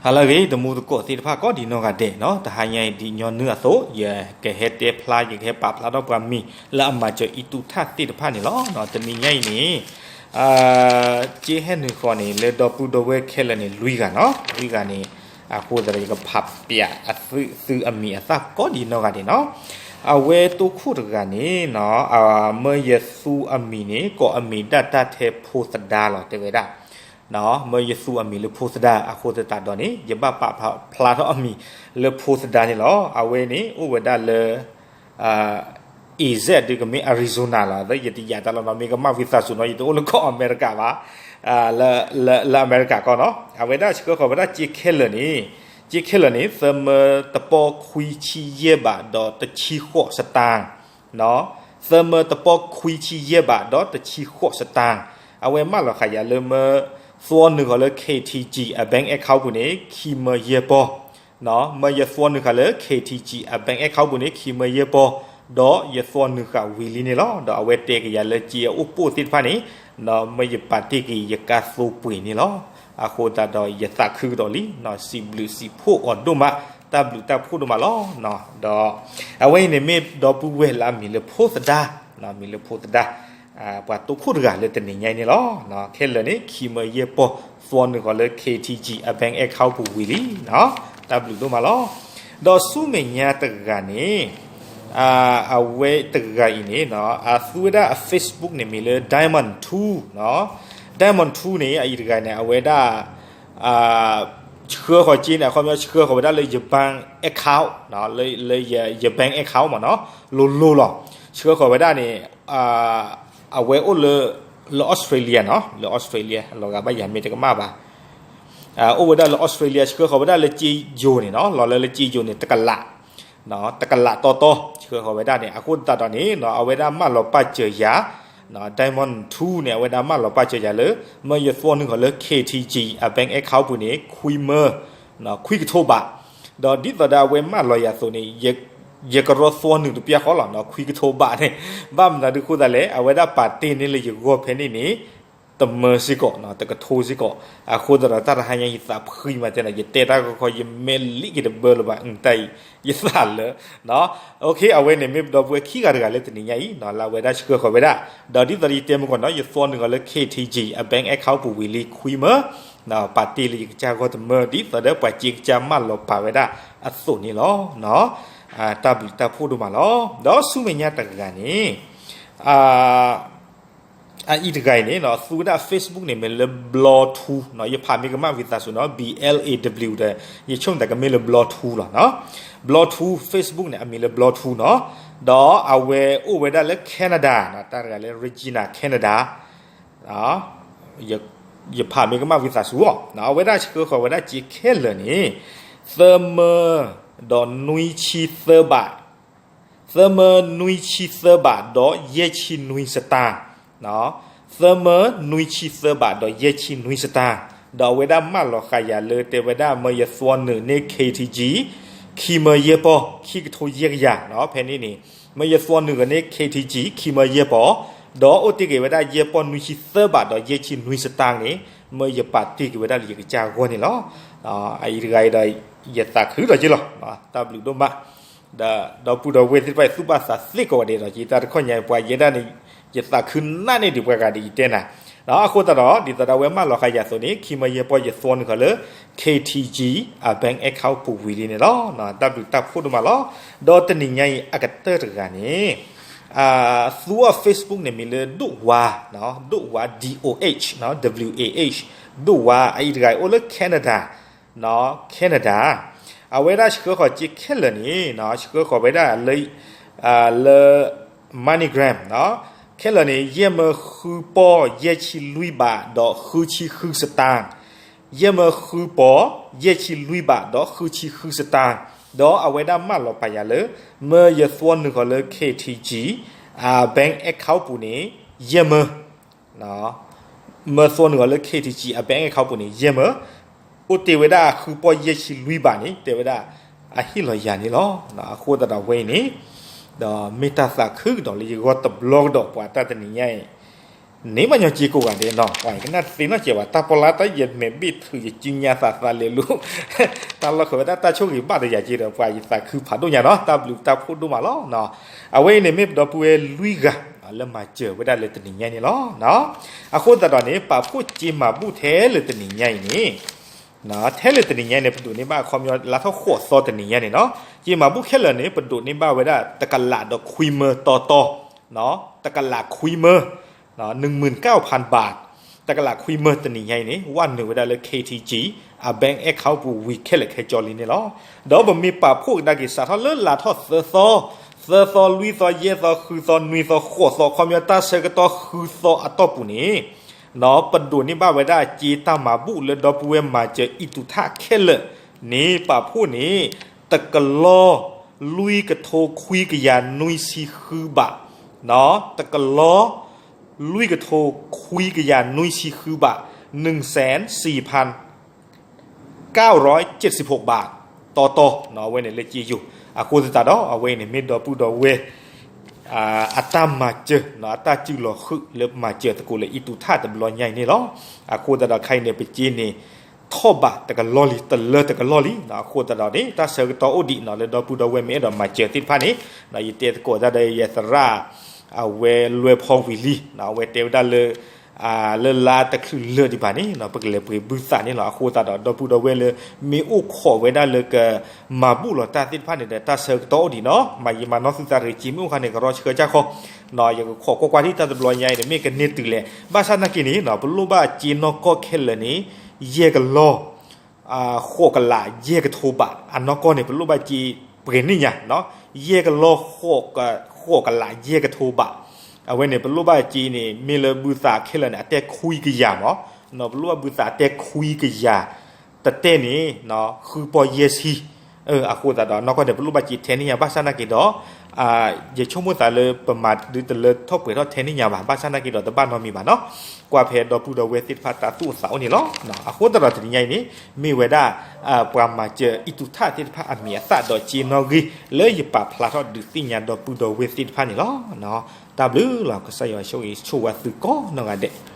ဟါလၢအဂ့ၤ တံၤသကိးသ့ၣ်တဖၣ်ကိးဒံးနီၢ်ဂၤဒဲးနီၤ, တဟါညါအံၤဒ်ညီနုၢ်အသိး ယကဟဲတဲဖျါ ယကဟဲပာ်ဖျါထီၣ်ပှၤမံၤလၢအမၤစၢၤအံၤတူၢ်ထၣ်သ့ၣ်တဖၣ်န့ၣ်လီၤ. တနံၤညါအံၤန့ၣ် က့ဟဲနုာ်ဃီန့ၣ် လၢဒီပုၢ်ဒီဝဲၢ်ခဲလၢာ်န့ၣ် လွံၢ်ဂၤနီၤ, လွံၢ်ဂၤန့ၣ် အဃိသတးဒီး ယကဖးပျးအသုသုအမံၤအသၣ်ကိးဒံးနီၢ်ဂၤဒဲးနီၤ. အဝဲတိခိၣ်တဂၤန့ၣ် မၢယသူအမံၤန့ၣ် ကိးအမံၤဒၣ်တၢ်ထဲဖိသဒါလီၤ တဲဝဲဒၣ် မၢယသူအမံၤလၢဖိသဒါ အဃိသတးဒီးန့ၣ် ယဘၣ်ပာ်ဖျါထီၣ်အမံၤလၢဖိသဒါန့ၣ်လီၤ. အဝဲန့ၣ် အိၣ်ဝဲဒၣ်လၢ အ့စဲး ဒ်ကမ့ၢ် Arizona လီၤ, ယတယာ်တၢ်လီၤနီၤ, မ့ၢ်ကမၣ်ဝံသးစူၤနီၤ, ယတအိၣ်လၢကီၢ်အမဲရကၤဘၣ်, လၢအမဲရကၤကီၢ်နီၤ. အဝဲဒၣ်ဆှၢဃီၤဝဲဒၣ်က့ခဲလၢာ်န့ၣ်, က့ခဲလၢာ်န့ၣ် သၢမၢတပီခွံဆံယဲၢ်ဘး ဒီးတဆံဃိးစတၢ် သၢမၢတပီခွံဆံယဲၢ်ဘး ဒီးတဆံဃိးစတၢ်. အဝဲမၢလီၤဃာ်ယၤလၢမၢသွီနုာ်ဃီၤလၢ K T G အ bank account ပူၤန့ၣ် ခံမၢယဲၢ်ပီၢ်, မၢယသွီနုာ်ဃာ်လၢ K T G အ bank account ပူၤန့ၣ် ခံမၢယဲၢ်ပီၢ်, ဒီးယသွီနုာ်ဃာ်ဝံၤလံန့ၣ်လီၤ. ဒီးအဝဲတဲကယၤလၢက့အအိၣ်ပိၢ်သ့ၣ်တဖၣ်န့ၣ် မၢယပာ်တ့ၢ်က့ၤယကါသိပှ့ၤန့ၣ်လီၤ. အဃိသတးဒီးယသးခုကဒီးလံ, စံးဘျုးစံးဖှိၣ်အီၤဒိၣ်မး, တၢ်ဘျုးတၢ်ဖှိၣ်ဒိၣ်မးလီၤ. ဒီးအဝဲအံၤန့ၣ်မ့ၢ်ဒီပုၢ်ဝဲၢ်လၢအမံၤလၢဖိသဒါ, မံၤလၢဖိသဒါ, ပှၤတိခိၣ်တဂၤလၢတနံၤညါအံၤန့ၣ်လီၤ. ခဲလၢာ်န့ၣ် ခံမၢယဲၢ်ပီၢ် သွီနုာ်ဃီၤလၢ K T G အ bank account ပူၤဝံၤလံ, တၢ်ဘျုးဒိၣ်မးလီၤ. ဒီးဆူမဲာ်ညါတဂၤန့ၣ် အဝဲတဂၤအံၤန့ၣ် အသူဝဲဒၣ်အ Facebook န့ၣ်မ့ၢ်လၢ Diamond Two, Diamond Two န့ၣ် အအံၤတဂၤန့ၣ် အဝဲဒၣ် ဆှၢဃီၤက့န့ၣ် အခီပညီဆှၢဃီၤဝဲဒၣ်လၢယ bank account, လၢယ bank account မ့ၢ်နီၤ, လိၤလိၤလီၤ. ဆှၢဃီၤဝဲဒၣ်န့ၣ် အဝဲအိၣ်လၢ လၢ Australia နီၤ, လၢ Australia လီၤဂာ်ဘၣ်ယၤမ့ၢ်တကမၣ်ဘၣ်, အိၣ်ဝဲဒၣ်လၢ Australia ဆှၢဃီၤဝဲဒၣ်လၢက့ယိၤန့ၣ်နီၤ, လီၤလၢလၢက့ယိၤန့ၣ် တကလး တကလးတီတီ ဆှၢဃီၤဝဲဒၣ်န့ၣ် အဃိသတးဒီးန့ၣ် အဝဲဒၣ်မၢလီၤပာ်စၢၤယၤ Diamond Two န့ၣ် အဝဲဒၣ်မၢလီၤပာ်စၢၤယၤလၢ မၢယသွီနုာ်ဃီၤလၢ K T G အ bank account ပူၤန့ၣ် ခွံမၢ ခွံကထိဘး, ဒီးဒ်သိးဒီးအဝဲမၢလီၤယၤအသိးန့ၣ် ယကရီသွီနုာ်တပျၢ်ဃီလီၤ, ခွံကထိဘးန့ၣ် ဘၣ်မနုၤဒုးအဃိသတးလဲၣ်, အဝဲဒၣ်ပာ်တ့ၢ်န့ၢ်လၢယဂီၢ်ဖဲန့ၣ်န့ၣ် တမၢစ့ၢ်ကီး တကထိစ့ၢ်ကီး, အဃိသတးဒီးတၢ်တဟါညါယသးဖှံမးတဲန့ၣ် ယတဲတၢ်ဂီၤခီ ယမဲာ်လံက့ၤတဘၢလၢၤဘၣ်, တၢ်အံၤ ယသးလၢ အဝဲန့ၣ်မ့ၢ်ဒီပုၢ်ဝဲၢ်ခံဂၤတဂၤလၢတနံၤညါအံၤ လၢအဝဲဒၣ်ဆှၢဃီၤဝဲဒၣ်, ဒီးဒ်သိးဒီးယတဲမုၢ်ကီၢ်နီၤ ယသွီနုာ်ဃီၤလၢ K T G အ bank account ပူၤဝံၤလံခွံမၢ, ပာ်တ့ၢ်လၢယကစၢ်ဂီၢ်တမၢ ဒ်သိးဒီးပှၤစ့ကစၢ်မၢလီၤပာ်ဝဲဒၣ်အသိးန့ၣ်လီၤ. တၢ်ဘျုးတၢ်ဖှိၣ်ဒိၣ်မးလီၤ. ဒီးဆူမဲာ်ညါတဂၤန့ၣ် အအံၤတဂၤအံၤန့ၣ် သူဝဲဒၣ် Facebook န့ၣ်မ့ၢ်လၢ Blaw Two နီၤ, ယဖးမ့ၢ်ကမၣ်ဝံသးစူၤနီၤ B L A W ဒီး ယဆိကမိၣ်တၢ်ကမ့ၢ်လၢ Blaw Two လီၤနီၤ. Blaw Two Facebook န့ၣ် အမံၤလၢ Blaw Two နီၤ, ဒီးအဝဲအိၣ်ဝဲဒၣ်လၢ Canada နီၤ, တၢ်တဂၤလၢ Regina Canada ယဖးမ့ၢ်ကမၣ်ဝံသးစူၤအီၤ, အဝဲဒၣ်ဆှၢဃီၤဝဲဒၣ်စ့ခဲလၢာ်န့ၣ် သၢမၢ ဒီးနွံဆံသၢဘး, သၢမၢနွံဆံသၢဘး ဒီးယဲၢ်ဆံနွံစတၢ်, သၢမၢနွံဆံသၢဘး ဒီးယဲၢ်ဆံနွံစတၢ်, ဒီးအဝဲဒၣ်မၢလီၤဃာ်ယၤလၢတဲဝဲဒၣ် မၢယသွီနုာ်န့ၢ် K T G ခံမၢယဲၢ်ပီၢ် ခံကထိယဲၢ်ကယၤနီၤ, ဖဲန့ၣ်န့ၣ် မၢယသွီနုာ်န့ၢ် K T G ခံမၢယဲၢ်ပီၢ်, ဒီးအိၣ်တ့ၢ်က့ၤဝဲဒၣ်ယဲၢ်ပီၢ်နွံဆံသၢဘး ဒီးယဲၢ်ဆံနွံစတၢ်န့ၣ် မၢယပာ်တ့ၢ်က့ၤဝဲဒၣ်လၢယကစၢ်ဂီၢ်န့ၣ်လီၤ. အအံၤတဂၤအံၤဒီး ယသးခုဒီးက့လီၤ, တၢ်ဘျုးဒိၣ်မး, ဒီးဒီပုၢ်ဒီဝဲၢ်သ့ၣ်တဖၣ် သူၣ်ဘၣ်သးသ့ကိးဂၤဒဲးဒီး ယတၢ်တခီညါပှၤယဲဒၣ်န့ၣ် ယသးခုနာ်န့ၢ်ဒံးပှၤဂၤဒ်ယတဲနၤ, အဃိသတးဒီး ဒ်သိးဒီးအဝဲမၢလီၤဃာ်ယၤအသိးန့ၣ် ခံမၢယဲၢ်ပီၢ်ယသွီနုာ်ဃီၤလၢ K T G အ bank account ပူၤဝံၤလံန့ၣ်လီၤ. တၢ်ဘျုးတၢ်ဖှိၣ်ဒိၣ်မးလီၤ. ဒီးတနံၤညါအံၤအကတၢၢ်တဂၤန့ၣ် သူအီၤ Facebook န့ၣ်မ့ၢ်လၢဒိၣ်ဝါ, ဒိၣ်ဝါ D O H, W A H, ဒိၣ်ဝါ အအံၤတဂၤအံၤအိၣ်လၢ Canada, Canada, အဝဲဒၣ်ဆှၢဃီၤစ့ခဲလၢာ်န့ၣ် ဆှၢဃီၤဝဲဒၣ်လၢ လၢ MoneyGram, ခဲလၢာ်န့ၣ် ယဲၢ်မၢဃုပီၢ်ယဲၢ်ဆံလွံၢ်ဘး ဒီးဃုဆံဃုစတၢ်, ယဲၢ်မၢဃုပီၢ် ယဲၢ်ဆံလွံၢ်ဘး ဒီးဃုဆံဃုစတၢ်, ဒီးအဝဲဒၣ်မၢလီၤပာ်ယၤလၢ မၢယသွီနုာ်ဃီၤလၢ K T G အ bank account ပူၤန့ၣ် ယဲၢ်မၢ မၢသွီနုာ်ဃီၤလၢ K T G အ bank account ပူၤန့ၣ် ယဲၢ်မၢ, အိၣ်တ့ၢ်ဝဲဒၣ်ဃုပီၢ်ယဲၢ်ဆံလွံၢ်ဘးန့ၣ် တဲဝဲဒၣ် အဟ့ၣ်လီၤယၤန့ၣ်လီၤ. အဃိသတးဒီးဝဲအံၤန့ၣ် ဒီးမ့ၢ်တၢ်သးခုကဒီးလၢယဂီၢ်တဘျီကဒီး ပှၤတၢ်တနံၤညါအံၤ န့ၣ်မညီစ့ကိးဂၤဒဲးနီၤ, ပှၤကနၣ်တသ့နီတစဲးဘၣ်, တၢ်ပီလါတၢ်ယမဲာ်ဘ့ၣ်ထုး ယစုညါသးသးလဲၤလိၤ, တၢ်လီၢ်ခၢးဝဲဒၣ်တၢ်ဆိၣ်ဂ့ၤဘၣ်တယၤက့ဒီး ပှၤယသးခုဖးဒိၣ်ညါနီၤ, တၢ်ဘျုးတၢ်ဖှိၣ်ဒိၣ်မးလီၤ. အဝဲအံၤန့ၣ်မ့ၢ်ပဒီပုၢ်ဝဲၢ်လွံၢ်ဂၤ လၢမၤစၢၤဝဲဒၣ်လၢတနံၤညါအံၤန့ၣ်လီၤ. အဃိသတးဒီးန့ၣ် ပာ်ဖှိၣ်စ့မၤဘူၣ်ထဲလၢတနံၤညါအံၤန့ၣ် ထဲလၢတနံၤညါအံၤန့ၣ် ပဒိးန့ၢ်ဘၣ်အခီပညီလါထီၣ်ဃိးသီတနံၤညါန့ၣ်နီၤ, စ့မၤဘူၣ်ခဲလၢာ်န့ၣ် ပဒိးန့ၢ်ဘၣ်ဝဲဒၣ်တကလးဒီးခွံမၢတီတီ, တကလးခွံမၢ, နမုၢ်ကၣ်ဖၣ်ဘၣ်, တကလးခွံမၢတနံၤညါအံၤန့ၣ် ဝဲနုာ်ဝဲဒၣ်လၢ K T G အ bank account ပူၤဝံၤခဲလၢာ်ခဲကၠီလံန့ၣ်လီၤ. ဒီးပမ့ၢ်ပာ်ဖှိၣ်ကဒါက့ၤ စးထီၣ်လၢလါထီၣ်သၢသီ, သၢသီ, လွံၢ်သီ, ယဲၢ်သီ, ဃုသီ, နွံသီ, ဃိးသီ, ခီပညီတၢ်ဆၢကတီၢ်ဃုသီအတီၢ်ပူၤန့ၣ် ပဒိးန့ၢ်ဘၣ်ဝဲဒၣ်စ့တၢ်မၤဘူၣ်လၢဒီပုၢ်ဝဲၢ်မၤစၢၤ အံၣ်တူၢ်ထၣ်ခဲလၢာ်န့ၣ် ပာ်ဖှိၣ်န့ၣ် တကလီ လွံၢ်ကထိခွံကယၤနွံဆံဃုဘး, တကလီ လွံၢ်ကထိခွံကယၤနွံဆံဃုဘး, နုၢ်စဲၣ်စံဖၣ် ကၣ်ရီးစ့းစံဖိးဘး တီတီ, အဝဲန့ၣ်လၢစ့ယိၤ, အဃိသတးဒီး အဝဲအံၤန့ၣ်မ့ၢ်ဒီပုၢ်ဒီဝဲၢ် အတၢ်မၤစၢၤ အတၢ်စုလီၤဃုာ်လၢမၤစၢၤသကိးလၢအံၣ်တူၢ်ထၣ်တဘျီညါအံၤန့ၣ်လီၤ. အဃိသတးဒီးခဲအံၤန့ၣ် ပစ့န့ၣ် ထီၣ်ဘးတကလီၢ်လံ တလၢတကလီၢ်လံ, အဃိသတးဒီးန့ၣ် တၢ်ဆၢကတီၢ်အိၣ်ဒံးနီၤ လၢဒီပုၢ်ဒီဝဲၢ်မ့ၢ်အဲၣ်ဒိးမၤစၢၤသ့ၣ်တဖၣ်န့ၣ် ယတဲသကိးတၢ်ဒီးယသရၣ် အဝဲလွဲဖီဝံၤလံ, အဝဲတဲဝဲဒၣ်လၢ လၢလါတချုးလၢာ်ဒံးဘၣ်န့ၣ် ပကလဲၤပှ့ၤဘုသးန့ၣ်လီၤ. အဃိသတးဒီး ဒီပုၢ်ဒီဝဲၢ်လၢ မ့ၢ်အိၣ်ခိးဝဲဒၣ်လၢကမၤဘူၣ်လီၤတၢ်သ့ၣ်တဖၣ်န့ၣ်ဒီး တၢ်ဆၢကတီၢ်အိၣ်ဒံးနီၤ, မၤယံာ်မၤနီၢ်သုသးရ့ၤ စ့မ့ၢ်အိၣ်ခါန့ၣ် ကရီဆှၢကၢ်ခီ, ယကခိးကွၢ်ကွၢ်ဒံးတၢ်တဘျီညါအံၤန့ၣ် မ့ၢ်ကန့ၢ်တုၤလဲၣ်, ဘၣ်ဆၣ်နာ်က့န့ၣ် ပလိၣ်ဘၣ်စ့နီၢ်ကီၢ်ခဲလၢာ်န့ၣ် ယဲၢ်ကလီၢ် ဃိးကလးယဲၢ်ကထိဘး, အနီၢ်ကီၢ်န့ၣ် ပလိၣ်ဘၣ်စ့ပှဲၤန့ၢ်ညါ, ယဲၢ်ကလီၢ် ဃိးကလးယဲၢ်ကထိဘး, အဝဲန့ၣ် ပလိၣ်ဘၣ်စ့န့ၣ် မ့ၢ်လၢဘုသးခဲလၢာ်န့ၣ် အတဲခွံကယၤမး, ပလိၣ်ဘၣ်ဘုသးအတဲခွံကယၤ, တတဲန့ၣ် ဃုပီၢ်ယဲၢ်ဆံ, အဃိသတးဒီး နီၢ်ကီၢ်န့ၣ် ပလိၣ်ဘၣ်စ့ထဲန့ၢ်ညါ ဘၣ်ဆၣ်နာ်က့ဒီး ယဆိကမိၣ်သးလၢပမၤဒုးတလၢထီၣ်ပှဲၤထီၣ်ထဲန့ၢ်ညါဘၣ်, ဘၣ်ဆၣ်နာ်က့ဒီးတဘၣ်နီတမံၤဘၣ်နီၤ, ကွၢ်ဖဲဒီပုၢ်ဒီဝဲၢ်သ့ၣ်တဖၣ်တၢ်သူၣ်အိၣ်သးအိၣ်န့ၣ်လီၤ. အဃိသတးဒီးတနံၤညါအံၤန့ၣ် မ့ၢ်ဝဲဒၣ် ပှၤမၤစၢၤအံၣ်တူၢ်ထၣ်သ့ၣ်တဖၣ်အမံၤအသၣ်ဒီးစ့နီၣ်ဂံၢ် လၢယပာ်ဖျါထီၣ်ဒုးသ့ၣ်ညါဒီပုၢ်ဒီဝဲၢ်သ့ၣ်တဖၣ်န့ၣ်လီၤ. တၢ်ဘျုးလီၤ. ကစၢ်ယွၤဆိၣ်ဂ့ၤဆိၣ်ဝါသုကိးနီၢ်ဂၤဒဲး.